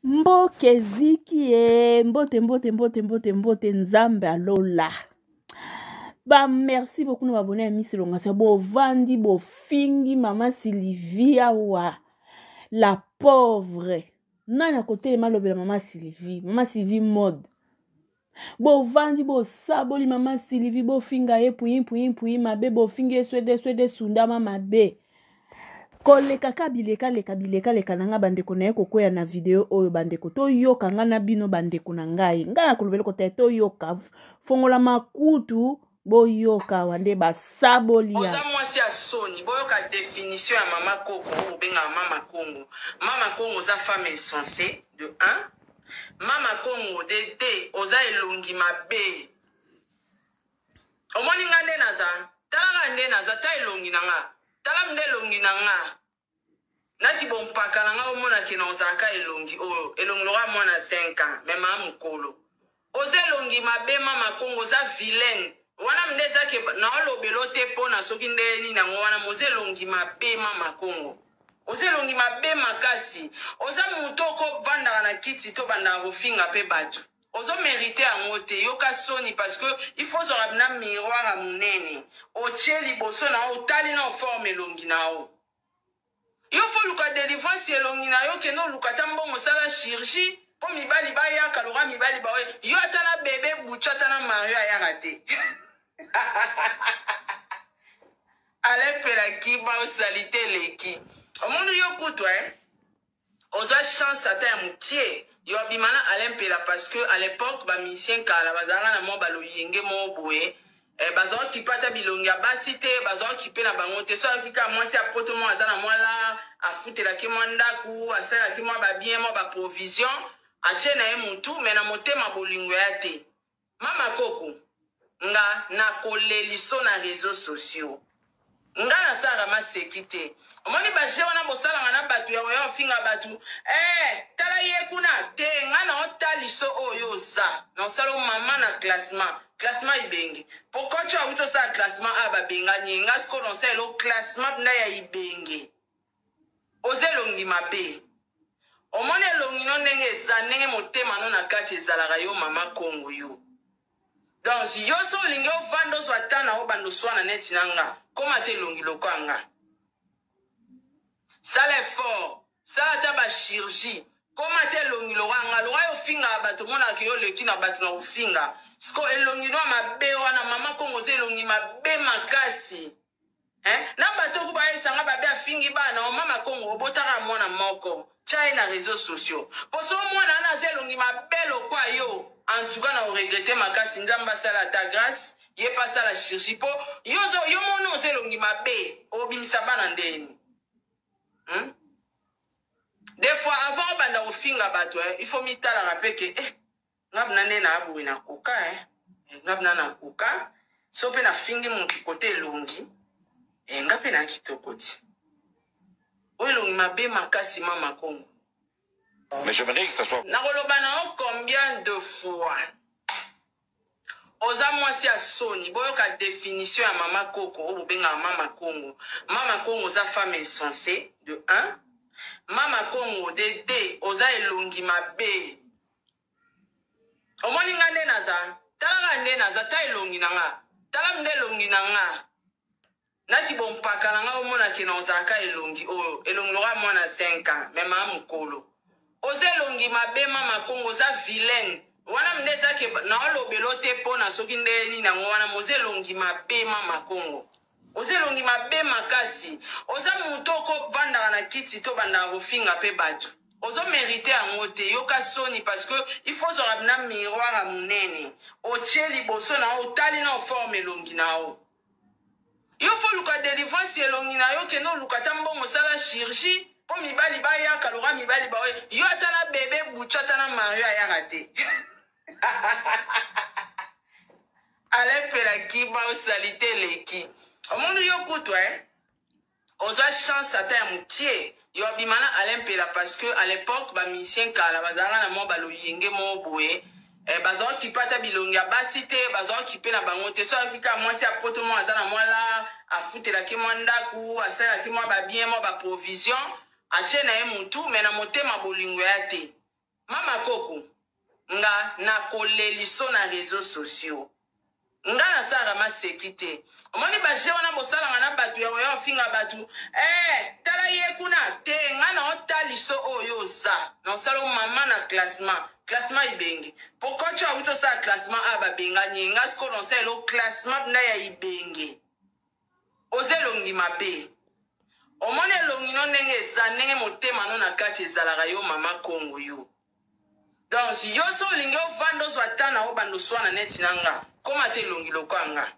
Mboka eziki ye mbote mbote mbote mbote mbote nzambe alola ba merci beaucoup na babone ya miss elongasa bovandi bofingi mama sylvie awa la pauvre nani akotelema alobela mama sylvie mama sylvie mode bovandi bosaboli mama sylvie bofinga ye pui pui pui mabe bofingi ye swede swede sundama mabe koleka ka bilekaleka bilekaleka na ngai bandeko na ye kokwea na video oyo bandeko toyoka ngai na bino bandeko na ngai ngai nakolobela kotaya toyoka fongola makutu boyoka awa nde basaboli oza mwasi ya soni boyoka definition ya mama koko oyo bobengaka mama kongo mama kongo oza femme insensée de 1 mama kongo de 2 oza elongi mabe omoni nga nde naza talaka nde naza ta elongi na nga tala nde elongi na nga naki bompaka na nga omona ke na ozalaka elongi oyo elongi lokola mwana 5 ans me maa mokolo oza elongi mabe mama kongo oza vilaine wana nde eza ke naolobelo te mpo na soki nde nini yango wana moza elongi mabe mama kongo oza elongi mabe makasi oza moto okovandaka na kiti to bandaka kofinga mpe bato ozo merite yango te yoka soni parce que il faut ozwaka na miroir ya monene otie liboso na yo otali na oforme elongi na yo yo fo luka delivrance ya elongi na yo kende oluka ata mbongo osala chirurgie mpo mibali bayaka loka mibali baoye yo ata na bebe butu ata na mario ayaka te alepela kiba osalite eleki omoni yo kutu eh? Ozwa chance ata ya mukie yo abima na Alain Mpela parce que à l'epoque ba musiciens kala bazalaka na mwa ba loyenge moko boye eh, baza okipe ata bilongi ya basi te baza okipe na bango te so ayoki kaka mwasi ya poto moko aza na mwa lar afutelaki mwa ndaku asalelaki mwa ba bien mwa ba provision atie na ye mutu me na motema bolingo ya te Mama koko nga nakoleliso na reseaux sociaux nga nasalaka maseki te omoni ba jeu wana bosalaka na batu ya koya kofinga batu eh tala ye kuna te nga na otaliso oyo oza na osala mama na classement classement ibenge pourquoi tu awuti osala classement a babengani ye nga sikoyo na osalelo classement mpenza ya ibenge Oza elongi mabe. Omoni elongi no ndenge eza ndenge motema no na kati ezalaka yo mama kongo yo. Donc yo so olingi ovanda ozwa temps na obanda oswana neti na nga koma te elongi lokola nga. Sala effort, sala ata ba chirurgie, koma te elongi lokola nga lokola yo ofingaka bato omonaka ke yo oleki na bato na kofinga. Siko elongi no ya mabe wana mama kongo oza elongi mabe makasi. Eh? Na bato oyo bayesa nga babe afingi bana o mama Kongo obotaka mwana moko tia ye na réseaux sociaux poso mwana wana aza elongi mabe lokwa yo en tout cas na oregrete makasi nzambe asala ata grâce ye mpe asala chirurgie mpo yo, yo mona oza elongi mabe obimisa bana ndeni hmm? Des fois avant obanda kofinga bato eh, il faut mitalaka mpe ke eh, Nga bna nde na boye na koka eh. Nga bna na koka so pe na fingi mutu kote elongi eh, nga pe na kitoko ti. Oyo elongi mabe makasi mama Kongo. Mais j'aimerais que ça soit. Nakoloba na yo combien de fois? Oza mwasi ya soni boyoka definition ya mama koko oyo bobengaka mama kongo mama kongo oza femme insensée de 1 mama kongo de 2 oza elongi mabe Omoni nga nde naza tala nga nde naza ta elongi na nga tala nde elongi na nga naki bompaka na nga omona ke na ozalaka elongi oyo elongi lokola mwana 5 ans me maa mokolo oza elongi mabe mama kongo oza vilaine wana nde eza ke naolobelo te mpo na soki nde nini yango wana moza elongi mabe mama kongo oza elongi mabe makasi oza moto okovandaka na kiti to bandaka kofinga mpe bato Ozo merite yango te yoka soni parce que il faut ozwaka na miroir ya monene otie liboso na yo otali na oforme elongi na yo yo fo luka delivrance ya elongi na yo kende oluka ata mbongo osala chirurgie mpo mibali bayaka lokola mibali baoye yo ata na bebe butu ata na mario ayaka te alepela kiba osalite eleki omoni yo kutu eh? Ozwa chance ata ya mukie yo abima na Alain Mpela parce que à l'epoque ba musiciens kala bazalaka na mwa ba loyenge moko boye eh, baza okipe ata bilongi ya basi te baza okipe na bango te so ayoki kaka mwasi ya poto moko aza na mwa lar afutelaki mwa ndaku asalelaki mwa ba bien mwa ba provision atie na ye mutu me na motema bolingo ya te. Mama koko nga nakoleliso na reseaux sociaux nga nasalaka maseki te omoni ba jeu wana bosalaka na batu ya koya ofinga batu eh, tala ye kuna te nga na otaliso oyo oza na osala mama na classement classement ibenge po coach awuti osala classement a babengani ye nga sikoyo na osalelo classement nda ya ibenge Oza elongi mabe. Omoni elongi no ndenge eza ndenge motema no na kati ezalaka yo mama kongo yo. Donc yo so olingi ovanda ozwa temps na obanda oswana neti na nga koma te elongi lokola nga.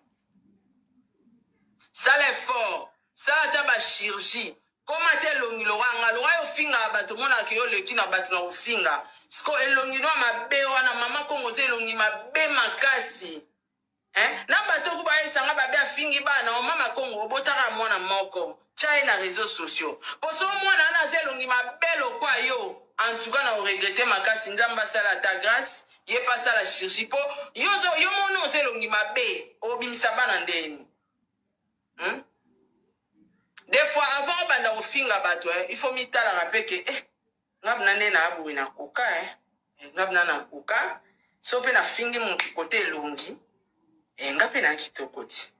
Sala effort, sala ata ba chirurgie, koma te elongi lokola nga. Lokola yo ofingaka bato omonaka ke yo oleki na bato na kofinga. Siko elongi no ya mabe wana mama kongo oza elongi mabe makasi. Eh? Na bato ku bayesa nga babe afingi bana o mama Kongo obotaka mwana moko tia ye na réseaux sociaux po so mwana wana aza elongi mabe lokwa yo en tout cas na oregrete makasi nzambe asala ata grâce ye pe asala chirurgie po yo yo mona oza elongi mabe obimisa bana ndeni hmm? Des fois avant obanda kofinga bato eh, il faut mitalaka pe ke eh, Nga bna nde na boye na koka eh. Nga bna na koka so pe na fingi mutu kote elongi eh, nga pe na kitoko ti.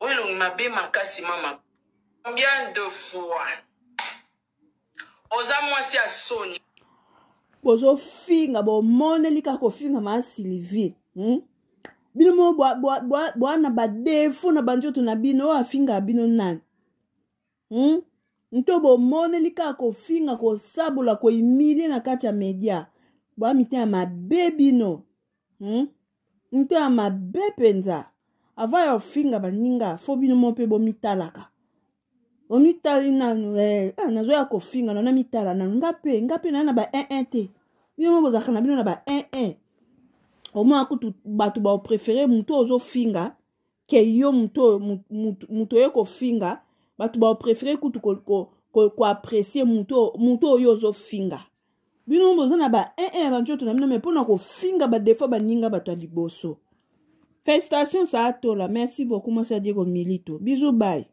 Oyo elongi mabe makasi mama. Combien de fois oza mwasi ya soni. Bozofinga bomoneli kaka kofinga ma Sylvie hmm? bino mo bwana bwa, bwa, bwa na badefo na banzoto na bino oyo afingaka bino nani Hmm? Nto bomoneli kaka kofinga kosabola kohumilie na kati ya media boa mitema mabe bino hmm? mitema mabe mpenza avant ya kofinga baninga fo bino mo mpe bomitalaka omitali nanu eh, ah, nazoya kofinga na namitala nanu nga mpe nga mpe naa na ba 1 te bino mo bozalaka na bino na ba 1 1 omona kutu bato baoprefere motu ozofinga ke yo moto oyo moto oye kofinga bato baoprefere kutu koapprécie ko, ko moto oyo ozofinga bino boza na ba 1 ya banzoto na bino me mpo na kofinga badefo baninga bato ya liboso. Félicitations saa tola merci beaucoup mwasi ya Diego Milito bisous bye.